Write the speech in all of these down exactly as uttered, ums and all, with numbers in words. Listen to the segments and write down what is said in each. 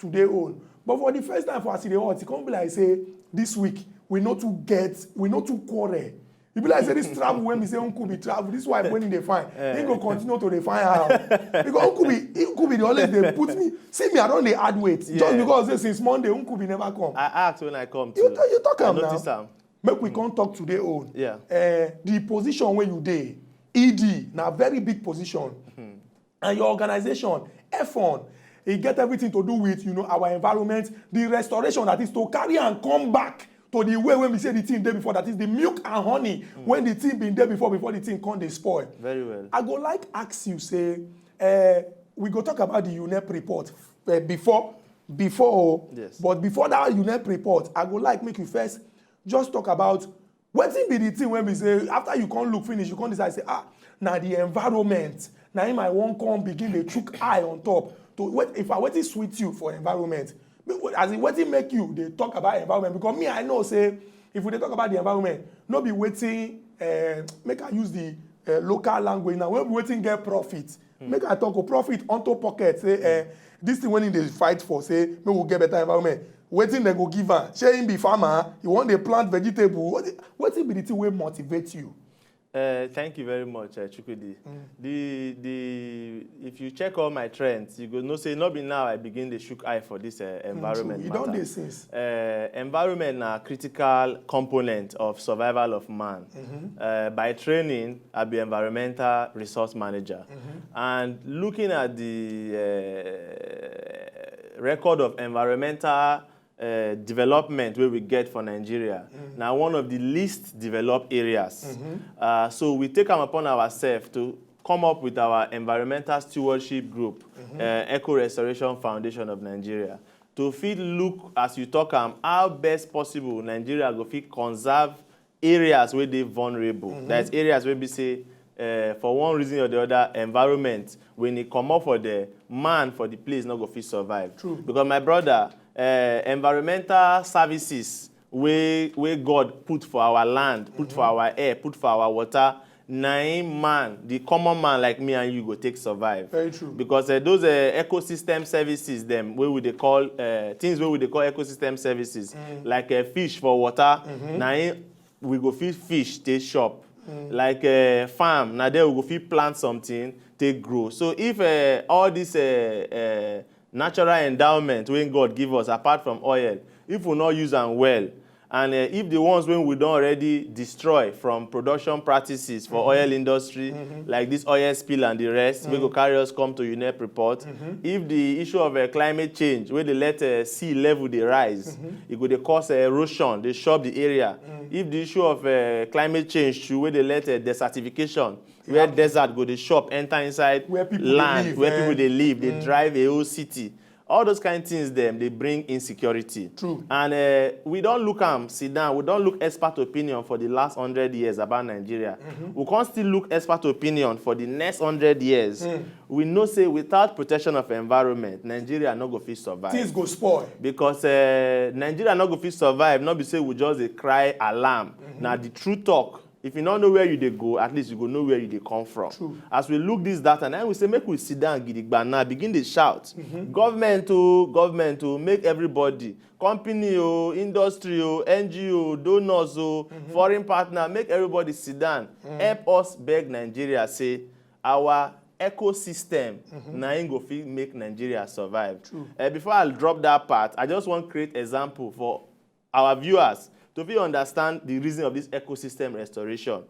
today own. But for the first time for as e dey hot, e come be like say this week we no too get, we no too quarrel. E be like say this travel wey be say Uncle be travel, this wife wey he dey find, he go continue to dey find her. Because Uncle be, Uncle be dey always dey put me. See me, I don dey add weight just Yeah. because say since Monday Uncle be never come. I asked when I come to. You, you talk I am notice now. Am. Make we come talk today own. Yeah. Eh, the position where you dey, E D, na very big position. And your organization, F one, e get everything to do with, you know, our environment, the restoration, that is to carry and come back to the way when we say the thing dey before, that is the milk and honey when the thing been there before, before the thing come dey spoil. Very well. I go like ask you say, uh, we go talk about the UNEP report uh, before, before, oh, Yes. But before that UNEP report, I go like make you first just talk about wetin be the thing when we say after you come look finish, you come decide say, ah, na the environment, na him I wan come begin dey chook eye on top. To wait, if I wetin sweet you for environment, as in wetin make you dey talk about environment, because me I know say if we dey talk about the environment, no be wetin uh, make I use the uh, local language now, wey be wetin get profit. Make I talk o, profit unto pocket, say uh, this thing when he dey fight for, say make we get better environment. Wetin dem go give am? Shey him be farmer? He wan dey plant vegetable? Wetin, wetin be the thing wey motivate you? Uh, thank you very much, uh, Chukwudi. The the if you check all my trends, you go know say not be now I begin the shook eye for this uh, environment True. You matter. Don dey since. Uh, environment na critical component of survival of man. Uh, by training, I be environmental resource manager, and looking at the uh, record of environmental uh, development wey we get for Nigeria, na one of the least developed areas. Uh, so we take am upon ourselves to come up with our environmental stewardship group, uh, Eco Restoration Foundation of Nigeria, to fit look, as you talk am, how best possible Nigeria go fit conserve areas wey dey vulnerable. That is areas wey be say uh, for one reason or the other, environment, when e comot for there, man for the place no go fit survive. True. Because my brother, uh, environmental services wey wey God put for our land, put for our air, put for our water, na him man, the common man like me and you go take survive. Very true. Because uh, those uh, ecosystem services dem wey we dey call uh, things wey we dey call ecosystem services, like uh, fish for water, na him we go fit fish take shop. Like uh, farm, na there we go fit plant something take grow. So if uh, all this uh, uh, natural endowment wey God give us, apart from oil, if we no use am well, and uh, if the ones wey we don already destroy from production practices for oil industry, like this oil spill and the rest, wey go carry us come to UNEP report, if the issue of uh, climate change wey dey let uh, sea level dey rise, e go dey cause uh, erosion, dey shop the area. If the issue of uh, climate change too, wey dey let uh, desertification, where desert go dey shop enter inside Where people dey land live, where eh? People dey live, dey drive a whole city. All those kind things dem dey bring insecurity. True. And uh, we don look am sit down, we don look expert opinion for the last hundred years about Nigeria. We come still look expert opinion for the next hundred years. We know say without protection of environment, Nigeria no go fit survive. Things go spoil. Because uh, Nigeria no go fit survive, no be say we just dey cry alarm. Na the true talk. If you no know where you dey go, at least you go know where you dey come from. True. As we look this data, now we say make we sit down gidigba now, begin dey shout. Government o, government o, make everybody, company o, industry o, N G O, donors o, foreign partner, make everybody sit down. Help us beg Nigeria say our ecosystem na im go fit make Nigeria survive. True. Uh, before I drop that part, I just wan create example for our viewers to fit understand the reason of this ecosystem restoration.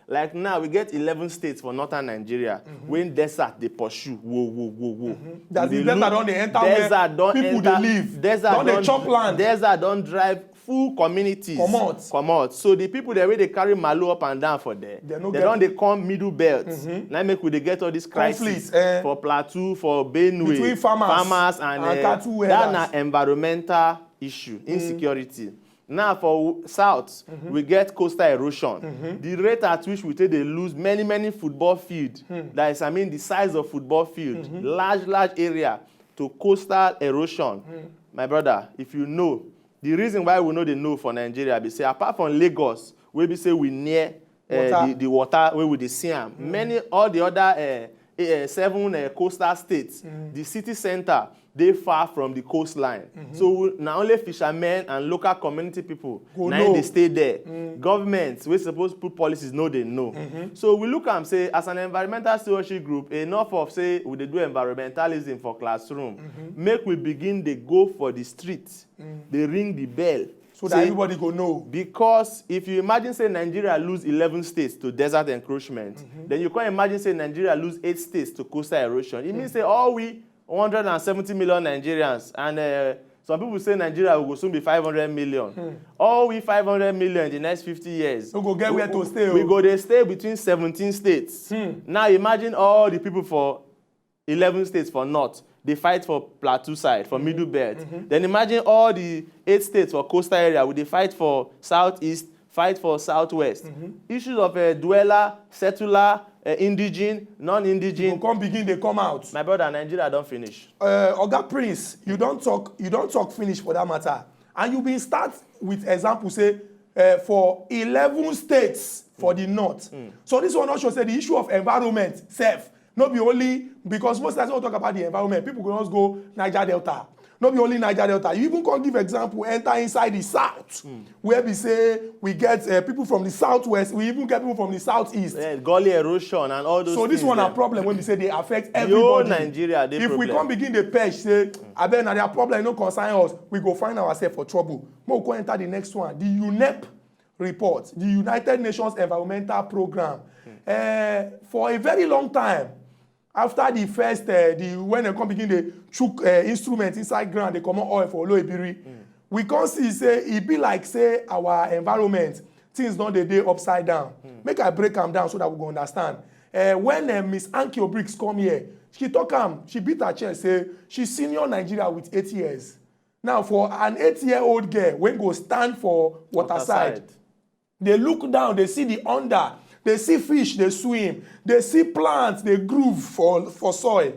Like now, we get eleven states for northern Nigeria when desert dey pursue. Whoa, whoa, whoa, whoa. That's We the dey desert look, don dey enter where desert don people dey enter, live, desert don dey don chop land. Desert don drive full communities Comot. Comot. So the people dem wey dey carry malu up and down for there, Dem no they get don dey come middle belt. Na make we dey get all this crisis Conflict, eh. For Plateau, for Benue, Between farmers farmers and, and eh, cattle that herders. Na environmental issue, insecurity. Now for w- south, we get coastal erosion. The rate at which we take dey lose many many football field, that is, I mean, the size of football field, large large area, to coastal erosion. My brother, if you know, the reason why we no dey know for Nigeria be say apart from Lagos, wey be say we near uh, Water. The, the water wey we dey see am, many, all the other uh, uh, seven uh, coastal states, the city center, dey far from the coastline. So we- na only fishermen and local community people Go na im know. dey stay there. Government wey suppose put policies no dey know. So we look am say, as an environmental stewardship group, enough of say we dey do environmentalism for classroom. Make we begin dey go for the street, dey ring the bell. So that Say, everybody go know. Because if you imagine say Nigeria lose eleven states to desert encroachment, then you can imagine say Nigeria lose eight states to coastal erosion. It means say all we one hundred and seventy million Nigerians, and uh, some people say Nigeria will go soon be five hundred million. All we five hundred million in the next fifty years, No go get we, where to stay, we oh. go dey stay between seventeen states. Now imagine all the people for eleven states for north dey fight for plateau side, for middle belt. Then imagine all the eight states for coastal area, we dey fight for southeast, fight for southwest. Issues of uh, dweller, settler, uh, indigene, non-indigene. Go come begin dey come out. My brother, Nigeria don finish. Uh, Oga Prince, you don talk, you don talk finish for that matter, and you bin start with example say uh, for eleven states for the north. So this one don show say the issue of environment sef no be only, because most times when we talk about the environment, people go just go Niger Delta. No be only Niger Delta. You even come give example, enter inside the south, where we say we get uh, people from the southwest, we even get people from the southeast. Yeah, gully erosion and all those So this things one na there. problem when we say they affect The whole everybody. Nigeria dey If we problem. come begin the purge, say, abeg na their problem, no concern us, we go find ourselves for trouble. Make we come enter the next one, the unep report, the United Nations Environmental Programme. Eh, for a very long time, after the first, eh, the when dem come begin dey chook eh, instrument inside ground, dey comot oil for Oloibiri, we come see say e be like say our environment, things don dey dey upside down. Make I break am down so that we go understand. Eh, when eh, Miss Ankie Obriggs come here, she talk am, she beat her chest say she senior Nigeria with eight years. Now, for an eight-year-old girl wey go stand for water side, Water side. dey look down, dey see the under, dey see fish dey swim, dey see plants dey groove for for soil.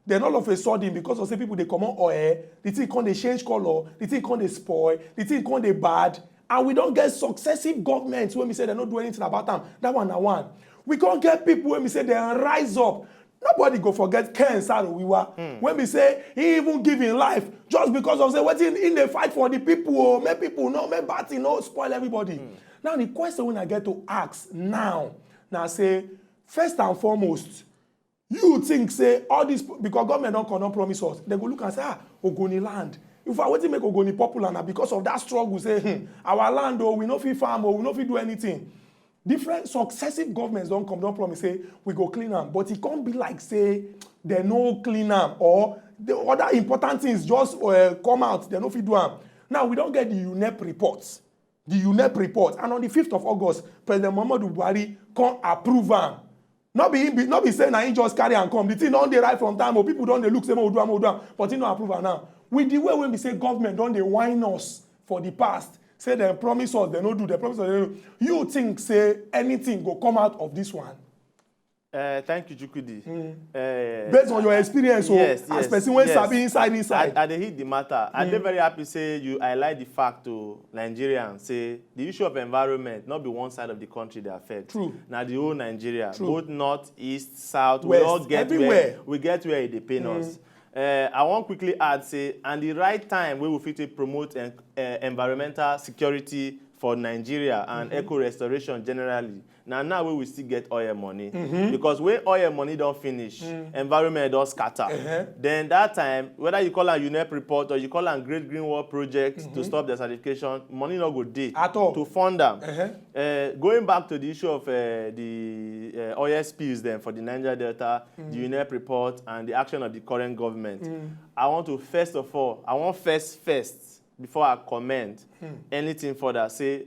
Then all of a sudden, because of say people dey comot oil, the thing come dey change colour, the thing come dey spoil, the thing come dey bad, and we don get successive governments wey be say dem no do anything about am. That one na one. We come get people wey be say dem rise up. Nobody go forget Ken Saro-Wiwa, wey be say he even give him life just because of say wetin he dey fight for the people o, make people no, make bad thing no spoil everybody. Now the question wey I get to ask now na say, first and foremost, you think say all this, because government don come don promise us, dem go look and say, ah, Ogoni land. In fact, wetin make Ogoni popular na because of that struggle, say, hmm, our land o, we no fit farm o, we no fit do anything. Different successive governments don come don promise say we go clean am, but e come be like say dem no clean am, or the other important things just uh, come out, dem no fit do am. Now we don get the unep report, the unep report, and on the fifth of August, President Muhammadu Buhari come approve am. No be him be, no be say na him just carry am come. The thing don dey right from time o. People don dey look say make we do am, make we do am, but he no approve am now. With the way wey be say government don dey whine us for the past, say dem promise us, dem no do, dem promise us, dem no do. You think say anything go come out of this one? Uh, thank you, Chukwudi. Uh, Based on your experience, o, yes, as yes, person wey yes. sabi inside, inside. I, I dey hit the matter. I dey very happy say you highlight the fact to Nigerians say the issue of environment not be one side of the country dey affect. True. Na the whole Nigeria, True. both north, east, south, we West, all get everywhere. where we get where e dey pain us. Uh, I wan quickly add say, and the right time wey we fit take promote en uh, environmental security for Nigeria and eco restoration generally, na now wey we still get oil money. Because when oil money don finish, environment don scatter. Then that time, whether you call am unep report or you call am Great Green Wall Project to stop desertification, money no go dey At all. to fund am. Uh, going back to the issue of uh, the uh, oil spills then for the Niger Delta, the unep report, and the action of the current government, I want to first of all, I want first first before I comment anything further, say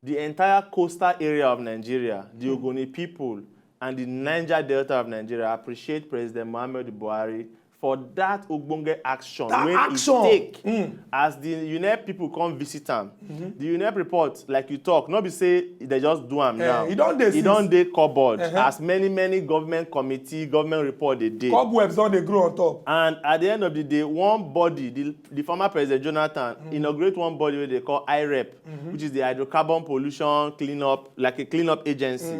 the entire coastal area of Nigeria, the Ogoni people, and the Niger Delta of Nigeria appreciate President Muhammadu Buhari for that ogbonge action That wey action. e take Mm. as the unep people come visit am. The unep report, like you talk, no be say they just do am Eh, now. e don dey E since. don dey cupboard Uh-huh. as many many government committee, government report dey dey. Cobwebs don dey grow on top. And at the end of the day, one body, the, the former President Jonathan, inaugurate one body wey they call irep, which is the hydrocarbon pollution cleanup, like a cleanup agency.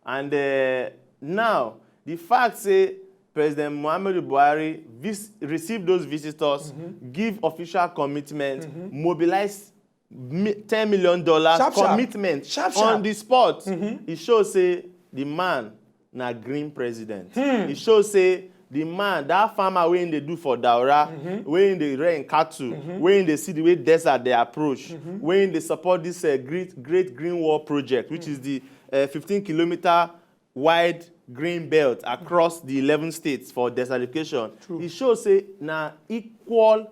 And uh, now, the fact say President Muhammadu Buhari vis- receive those visitors, give official commitment, mobilize mi- ten million dollars Sharp, sharp. commitment Sharp, on sharp. The spot. E show say the man na green president. E show say the man, that farmer wey him dey do for Daura, wey him dey rear cattle, wey him dey see the way desert dey approach, wey him dey support this uh, great, great Green Wall project, which is the uh, fifteen kilometer wide green belt across the eleven states for desertification. E show say na equal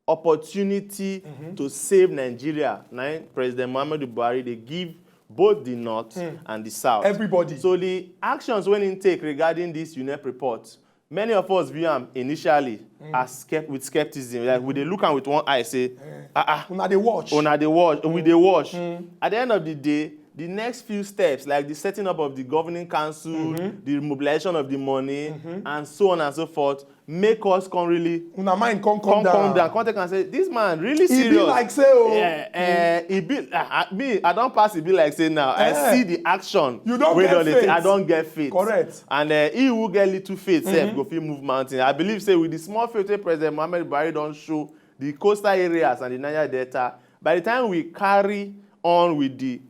opportunity to save Nigeria na im President Muhammadu Buhari dey give both the north and the south. Everybody. So the actions wey im take regarding this UNEP report, many of us view am initially as skept- with skepticism. Like, we dey look am with one eye, say, ah ah, Una dey watch. Una dey watch, we dey watch. At the end of the day, the next few steps, like the setting up of the governing council, the mobilization of the money, and so on and so forth, make us come really Una mind come come come down. come down, come take am say this man really E be serious. Like say o. Yeah, eh, e be ah, ah, me, I don pass e be like say now I Eh. See the action. You don Wey get don dey faith. Take- I don get faith. Correct. And uh, he who get little faith sef go fit move mountain. I believe say with the small faith wey President Muhammadu Buhari don show, the coastal areas and the Niger Delta, by the time we carry on with the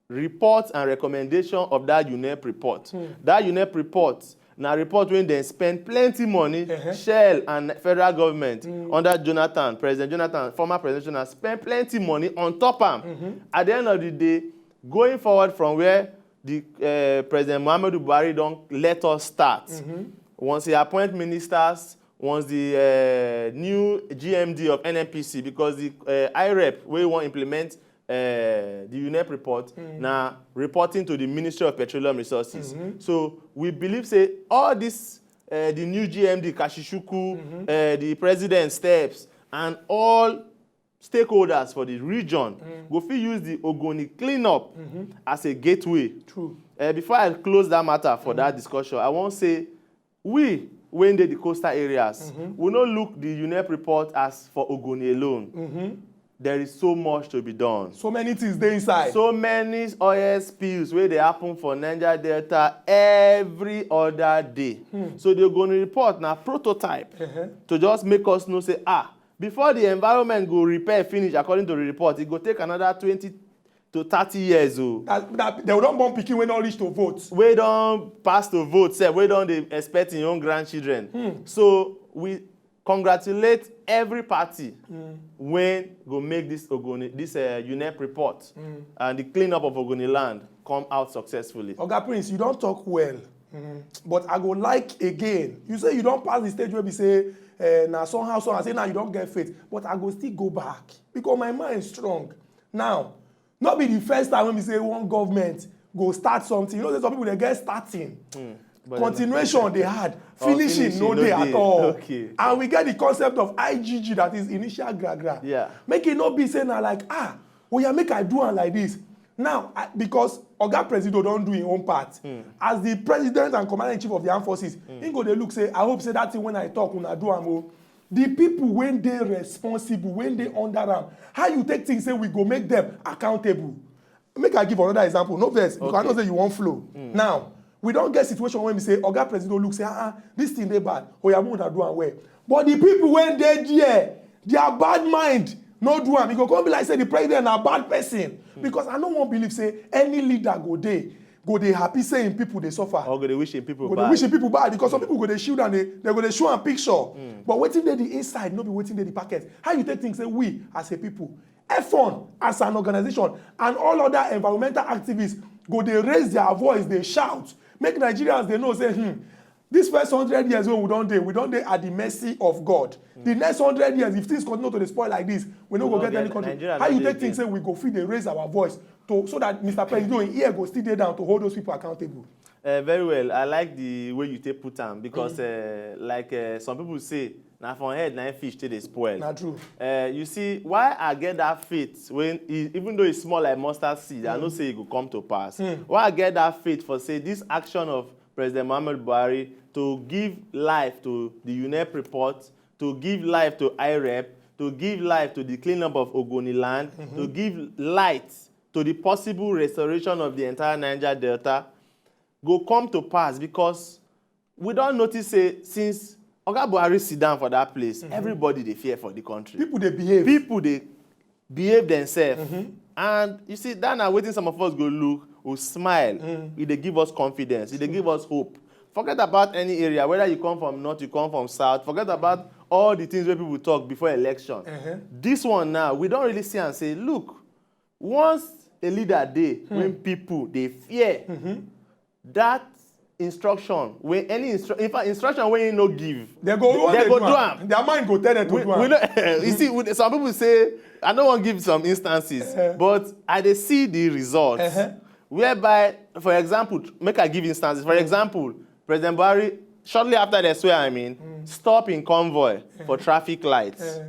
report and recommendation of that UNEP report, that UNEP report na report wey dem spend plenty money. Shell and federal government under Jonathan, President Jonathan, former President Jonathan, spend plenty money on top am. At the end of the day, going forward from where the uh, President Muhammadu Buhari don let us start, once he appoint ministers, once the uh, new GMD of NNPC, because the uh, IREP wey wan implement uh, the UNEP report na reporting to the Ministry of Petroleum Resources. So we believe say all this uh, the new GMD, Kashishuku, uh, the president steps, and all stakeholders for the region go fit use the Ogoni cleanup as a gateway. True. Uh, before I close that matter for that discussion, I wan say we wey dey the coastal areas, we no look the UNEP report as for Ogoni alone. There is so much to be done. So many things dey inside. So many oil spills wey dey happen for Niger Delta every other day. So the Ogoni report na prototype to just make us know say, ah, before the environment go repair finish, according to the report, e go take another twenty to thirty years o. That, that, they don born pikin wey don reach to vote. Wey don pass to vote sef, wey don dey expect im own grandchildren. So we congratulate every party wey go make this Ogoni, this uh, UNEP report and the cleanup of Ogoni land come out successfully. Oga Prince, you don talk well, but I go like again. You say you don pass the stage wey be say uh, na somehow somehow say now you don get faith, but I go still go back because my mind strong. Now, no be the first time wey be say one government go start something. You know say some people dey get starting. Continuation dey hard. Finishing no dey at all. And we get the concept of I G G, that is initial gragra. Make e no be say na like, ah, oya, make I do am like this. Now, because Oga Presido don do im own part. As the president and commander in chief of the armed forces, im go dey look say, I hope say that thing wey I talk, una do am o. The people wey dey responsible, wey dey under am, how you take think say we go make them accountable? Make I give another example, no vex, because I know say you wan flow. Now, we don get situation wey be say Oga Presido look say, ah, ah, this thing dey bad, oya, make una do am well. But the people wey dey there, their bad mind no do am. E go come be like say the president na bad person. Because I no wan believe say any leader go dey, go dey happy say im people dey suffer. Or go dey wish im people Go dey bad. Wish im people bad, because some people go dey shield and dey, they go dey show am picture. But wetin dey the inside no be wetin dey the packet. How you take think say we as a people, EFON as an organization, and all other environmental activists go dey raise their voice, dey shout, make Nigerians dey know say, hmm, this first hundred years wey we don dey, we don dey at the mercy of God. The next hundred years, if things continue to dey spoil like this, we no go get any country. How you take think say we go fit dey raise our voice to, so that Mister Presido, im ear go still dey down to hold those people accountable? Uh, very well. I like the way you take put am because, uh, like uh, some people say, na from head na fish take dey spoil. Na true. Uh, you see, why I get that faith when e, even though it's small like mustard seed, I know say e go come to pass. Why I get that faith for say this action of President Muhammadu Buhari to give life to the UNEP report, to give life to IREP, to give life to the cleanup of Ogoni land, to give light to the possible restoration of the entire Niger Delta, go come to pass because we don notice say since Oga Buhari sit down for that place, everybody dey fear for the country. People dey behave. People dey behave themselves. And you see, that na wetin some of us go look, go smile. E dey give us confidence. E dey give us hope. Forget about any area, whether you come from north, you come from south. Forget about all the things wey people talk before election. This one now, we don really see am say, look, once a leader dey wey people dey fear, that instruction wey any instru in fact instruction wey he no give, They go, they go do am. Their mind go tell them to We, do we am. No, you see, with, some people say, I no wan give some instances, but I dey see the results. Whereby, for example, make I give instances. For example, President Buhari, shortly after they swear, I mean, stop in convoy for traffic lights.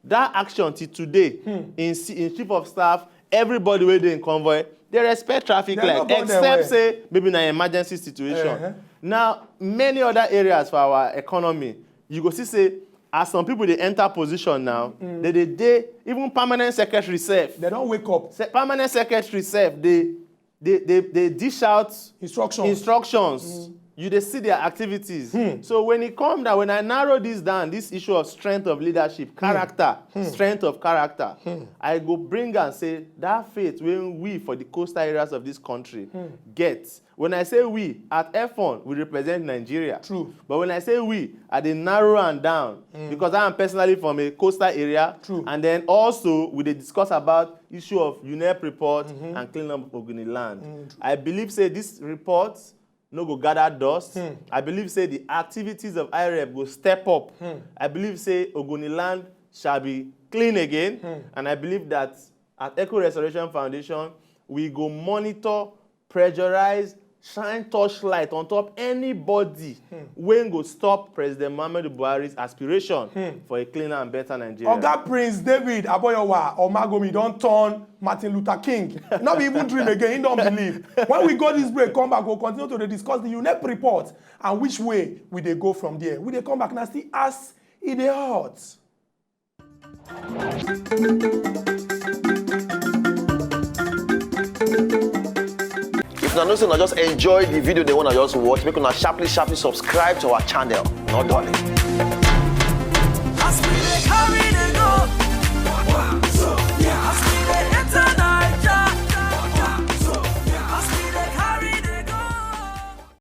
That action till today, in, si- in chief of staff, everybody wey dey in convoy, they respect traffic They light, no burn them except well. Say maybe na emergency situation. Now, many other areas for our economy, you go see say as some people dey enter position now, they dey dey even permanent secretary sef. They don wake up. Se- permanent secretary sef dey dey dey dey dish out Instructions. Instructions. You dey see their activities. So when e come down, when I narrow this down, this issue of strength of leadership, character, strength of character, I go bring and say that faith wey we for the coastal areas of this country get. When I say we, at F one, we represent Nigeria. True. But when I say we, I dey narrow am down because I am personally from a coastal area. True. And then also, we dey discuss about issue of UNEP report and clean up Ogoni land. I believe say this report no go gather dust. I believe say the activities of IREP go step up. I believe say Ogoni land shall be clean again. And I believe that at Echo Restoration Foundation, we go monitor, pressurize, shine torchlight on top anybody wey go stop President Muhammadu Buhari's aspiration for a cleaner and better Nigeria. Oga Prince David Aboyowa Omagomi don turn Martin Luther King. No be even dream again, he don believe. When we go this break, come back, we'll continue to dey discuss the UNEP report and which way we dey go from there. We dey come back now, see as e dey hot. If una know say una just enjoy the video dem wey una just watch, make una sharply sharply subscribe to our channel. No dulling.